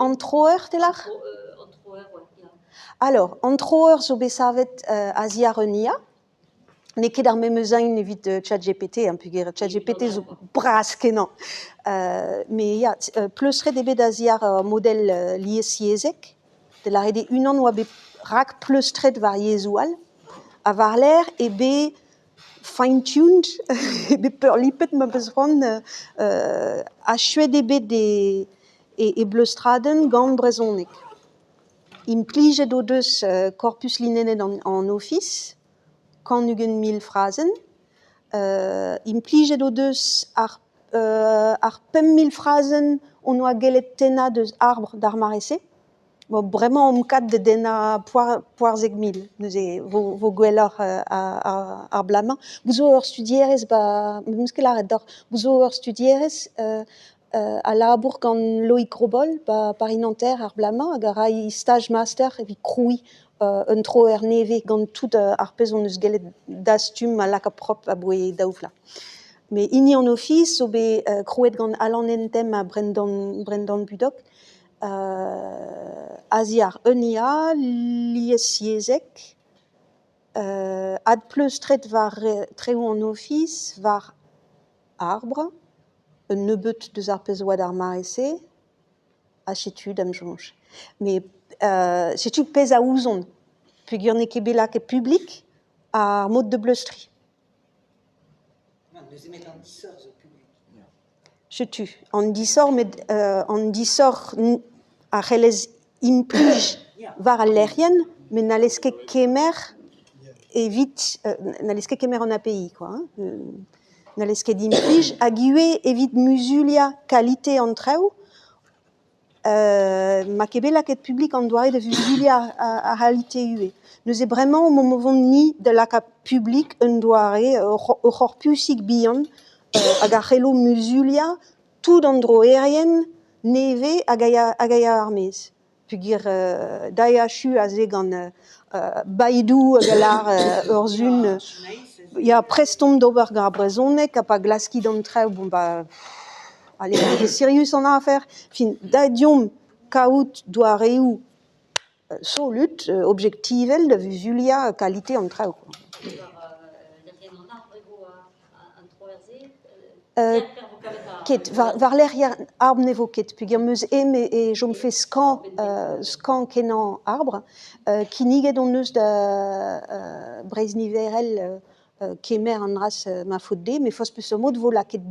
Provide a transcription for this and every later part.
An troer, te lâr? Alors, an troer zo bet savet a-ziàr un IA. N'eo ket ar memes hein evit ChatGPT hein, peogwir ChatGPT zo bras-kenañ. Met ya, pleustret eo bet a-ziàr ur model liesyezhek, da lâret eo unan a oa bet rakpleustret war yezhoù all ha war-lerc'h eo bet fine-tuned eo bet peurlipet ma 'peus c'hoant, achuet eo bet e bleustradenn gant brezhoneg. Implijet o deus korpus linennet an Ofis, 120 000 frazenn, implijet o deus ar ar 5 000 frazenn hon doa gellet tennañ deus Arbr d'ar mare-se. Bon bremañ omp kat da dennañ 14 000 neuze e vo gwelloc'h ar bloaz-mañ. Bout zo ur studierez 'ba n'em eus ket lâret deoc'h, bout zo ur studierez a labour gant Loïc Grobol 'ba Paris-Nanterre ar bloaz-mañ hag a ray staj master evit krouiñ un troer nevez gant tout ar pezh hon eus gellet dastum ha lakaat propr aboae daou vloaz. Met hini an Ofis zo bet krouet gant Alan Entem ha Brendan Budok. A-ziàr un IA liesyezhek, adpleustret war traoù an Ofis, war Arbr, un nebeud deus ar pezh a oa d'ar mare-se, ha setu da'm soñj. Met setu pezh a ouzon peogwir n'eo ket bet lakaet publik ar mod da bleustriñ. Setu an disoc'h met an disoc'h a c'hellez implij war al lec'hienn met n'hallez ket kemer evit n'hallez ket kemer an API kwa hein. N'hallez ket implij hag ivez evit muzuliañ kalite an traoù Ma ket bet lakaet publik an doare da vuzuliañ ar c'halite ivez. Neuze bremañ omp o vont-ni da lakaat publik un doare ur c'horpusig bihan hag a c'hello muzuliañ tout an droerien nevez hag a ya hag a ya er-maez. Peogwir da eo achu aze gant Baidu hag a lâr ur sun ya prest omp d'ober gant ar brezhoneg ha pa glaskit an traoù bon bah allez n'eo ket sirius an afer. Fin daet deomp kaout doareoù solut, objektivel da vuzuliañ kalite an traoù. Ket, war-lerc'h Arbr ne vo ket peogwir 'm eus aon e chomfe skañv skañv-kenañ Arbr. Kinniget hon eus da Breizh Niverel kemer an dra-se ma faot dezhe met forzh peseurt mod e vo lakaet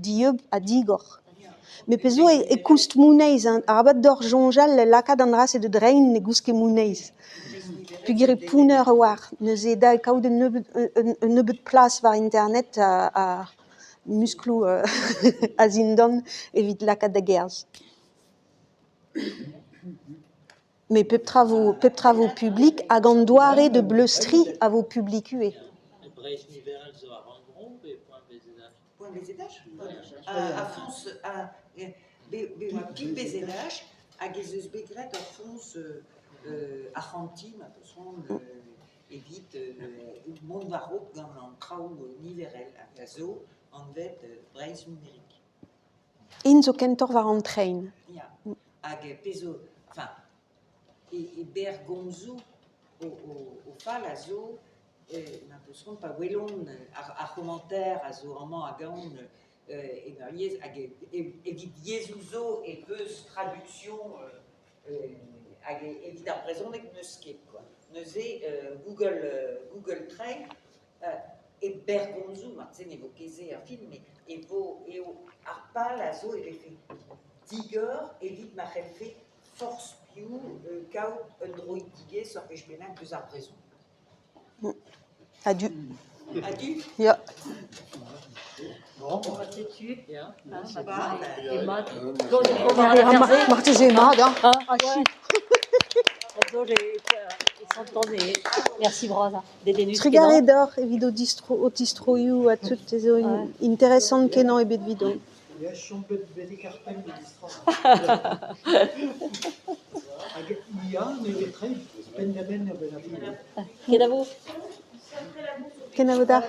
dieub ha digor. Met pezh zo e koust moneiz hein, arabat deoc'h soñjal lakaat an dra-se da dreiñ ne goust ket moneiz. Peogwir eo pounner a-walc'h, neuze dav eo kaout un nebeud plas war internet ha muskloù a-zindan evit lakaat da gerzh. Met pep tra vo pep tra vo publik hag an doare da bleustriñ a vo publik ivez. Hag ez eus bet graet ur foñs arc'hantiñ ma peus c'hoant evit mont war-raok gant an traoù niverel hag a zo anvet Breizh Numérique. Int zo kentoc'h war an tren. Ya, hag pezh zo, enfin, e berr gomzoù o fal a zo ma peus c'hoant pa welont ar c'homanter a zo amañ hag ahont en ur yezh hag evit yezhoù zo e peus traduction hag evit ar brezhoneg n'eus ket kwa. Neuze Google Google Treiñ e berr-gomzoù marteze ne vo ket se er film met e vo eo ar pal a zo e vefe digor evit ma c'hellfe forzh piv kaout un droidigezh ur wech bennak deus ar brezhoneg. A-du. A-du? Ya. Bon. Setu. Ya. Marteze mat, hein. Ah, Merci bras. Dedennus Trugarez deoc'h evit ho tistroioù ha tout ez eo interesant kenañ ebet evidon. Kenavo. Kenavo deoc'h.